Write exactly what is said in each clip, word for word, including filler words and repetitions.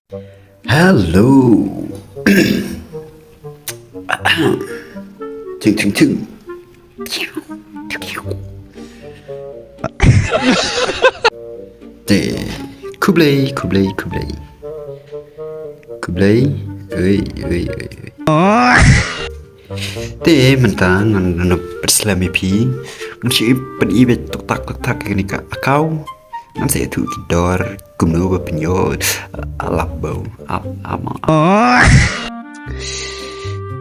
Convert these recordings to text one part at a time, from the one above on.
Hello. Ching ching ching. Te, khublei, khublei, khublei. Khublei. Oi, oi, oi, oi. Te mynta ngan nop pyrslem ïa phi. Ngan shu pyni beit tuk tak tuk tak kane ka account. Ngan sa ïathuh ki dor kumno ba pynïoh. Alap bau. Ap ap.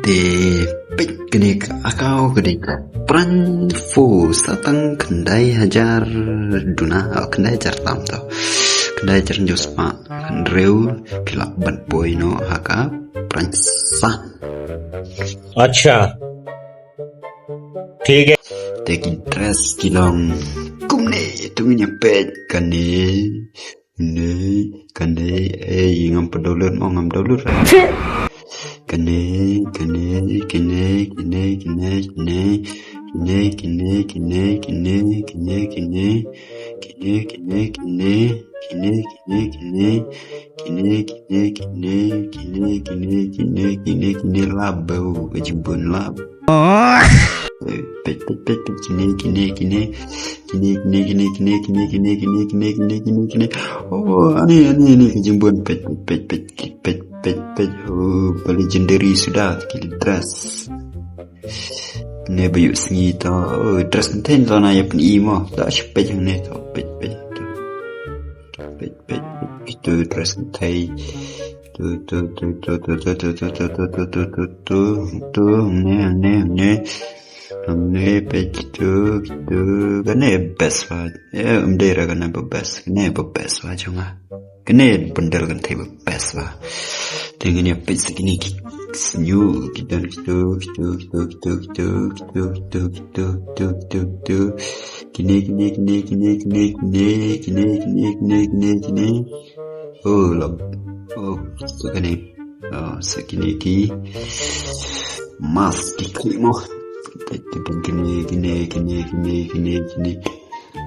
Te peit kane ka account kane ka pran fo satang khyndai hajar duna, oh, khyndai hajar tam to. Khyndai hajar hynñiew spah hynriew phi lah ban poi noh ha ka pran san. अच्छा, ठीक है। Te ki dress ki long kumne, to ngin ïa peit kane, ne, kane, ei, ngam pat download mo, ngam download. Kane, kane, kane, kane, kane, kane, kine, kine, kine, kine, kine, kine, kine, kine, kine, kine, kine, kine, kine, kine, kine, lap bau, ka jingbun lap. Peit, peit, peit, peit, kine, kine, kine, kine, kine, kine. Oh, ani, ani, ani, ka jingbun, peit, peit, peit, peit, peit, peit, peit, peit. Oh, ba legendary suda, ki dress. Ne ba ïoh sngi to, oh, dress kynthei to na ïa pyni mo, da shu peit hangne to, peit, peit, to. Peit, peit, peit, to dress kynthei. To, to, to, hangne, hangne, hangne. Hangne, peit, to, to, kane best ba. Eh, ym dei ra kane ba best, kane ba best ba jong nga. Kane bundle kane ba best ba. Te ngin ïa peit sa kine ki sniew ki don kito, kito, kito, kito, kito. Kine, kine, kine, kine. Oh, love. Oh, sa kine. Oh, sa kine ki mask ki klik mo. Peit, peit, kine, kine, kine.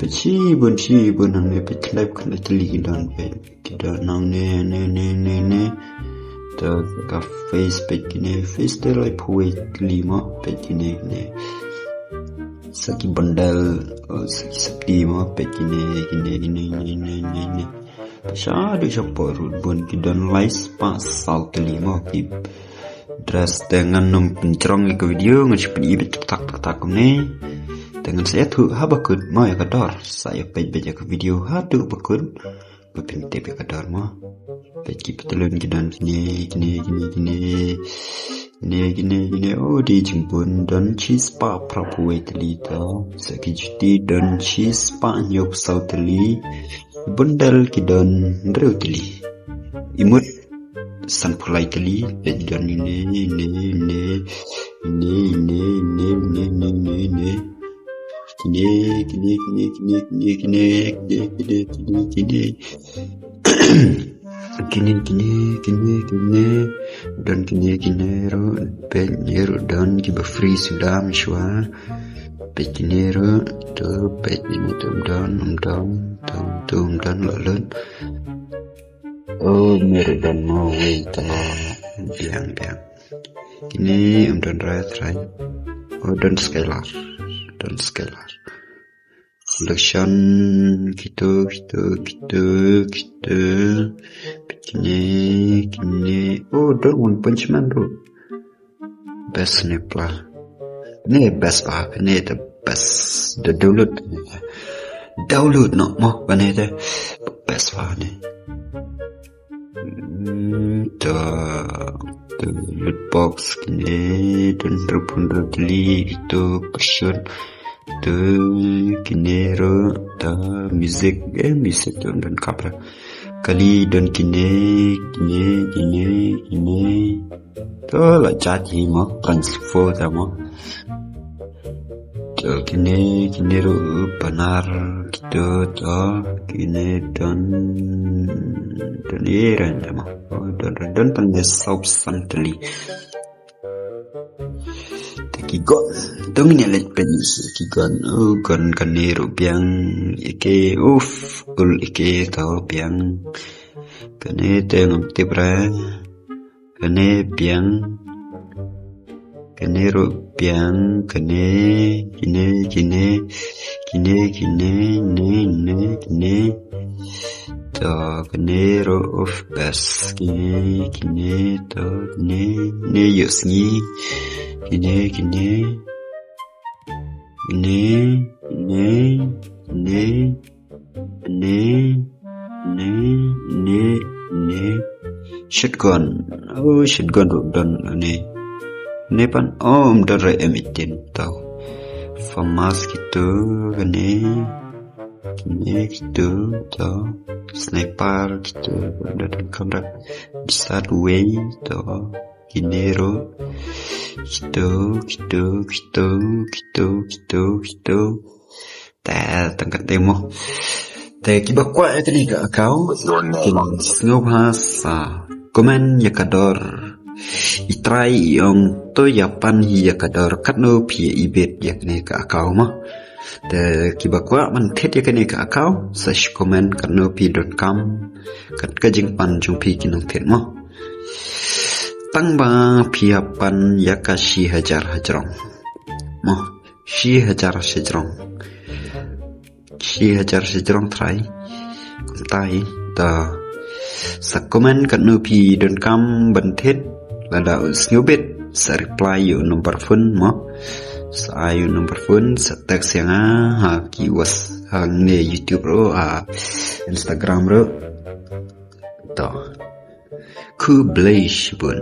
Peit shibun, shibun hangne, peit khyndai, khyndai tylli ki don, peit. Ki don hangne, ne, ne, ne, ne. To ka face, peit kine, face te laiphew wei tylli mo, peit kine, kine. Sa ki bundle, oh, sa ki sopti mo, peit kine, kine, kine, kine, kine, kine. Shaduh shapoh ruh bun ki don lai spah saw tylli mo ki dress. Te ngan ym pynjrong ïa ka video, ngan shu pyni beit tak tak tak tak kumne. Te ngan sa ïathuh ha ba kut mo ïa ka dor. Sa ïa peit beit ïa ka video haduh ba kut ba phin tip ïa ka dor mo. Peit ki patlun ki don kine, kine, kine, kine. Kine, kine, kine, oh, dei jingbun, don shispah phra phew wei tylli to. Sa ki juti don shispah hynñiew phew saw tylli. Bundle ki don hynriew tylli. Imut sanphew lai tylli. Peit don ine, ine, ine, ine. Kine, kine, kine. Kine, kine, kine, kine. Don kine, kine ruh, peit, kine ruh don kiba free suda mynshuwa. Peit kine ruh, to, peit kine to, ym don, ym don, to, to, ym don, la lut. Oh, me ruh don mo, wei, to, biang, biang. Kine, ym don, right, right. Oh, don skylar, don skylar. Collection, kito, kito, kito, kito. Kine, kine. Oh, don One Punch Man ruh. Best ne pla. Ne best ba, ne the best. The download. Download no mo, ba ne the best ba ne. Hmm, to, to loot box kine, don ruh pun ruh kali, kito pyrshut. To kine ruh, to music, eh, music to don kapra. Kali don kine, kine, kine, kine. To la jat hi mo, transfer ta mo. To kine, kine ruh banar kito to, kine don, don iran ta mo. Oh, don, don, don pan ne saw san tylli. Te ki gun, to ngin ïa leit peit ki gun, oh, gun kane ruh biang, ïa ke, uf, ul ïa ke to biang. Kane te ngam tip re. Kane biang. Kane ruh biang. Kane, kine, kine, kine, kine, ne, ne, kine. To, kane ruh of best. Kine, kine, to, kine, ne ïoh sngi. Kine, kine. Ne, ne, ne, ne, ne, ne, ne. Shotgun. Oh, shotgun ruh don ne. Ne pan, oh, um don re M eighteen to. Famas kito, kane. Kine kito to. Sniper kito, don kamera. Besat wei to. Kine ruh. Kito, kito, kito, kito, kito, kito. Te tang kate mo. Te kiba kwah ïa kane ka account, ki sngewbha sa comment ïa ka dor. I trai i ong to ïa pan hi ïa ka dor, katno phi ïa ibit ïa kane ka account mo. Te kiba kwah ban thied ïa kane ka account, sa shu comment katno phi donkam, kat ka jingpan jong phi ki nongthied mo. Tang ba phi hap pan ïa ka shi hajar hajrong mo. Shi hajar shajrong. Shi hajar shajrong trai. Kumta hi. To sa comment katno phi donkam ban thied. Lada u sngewbit sa reply ïa u number phone mo. Sa ai ïa u number phone, sa text ïa nga ha ki WhatsApp, hangne YouTube ruh, ha Instagram ruh. To. Khublei shibun.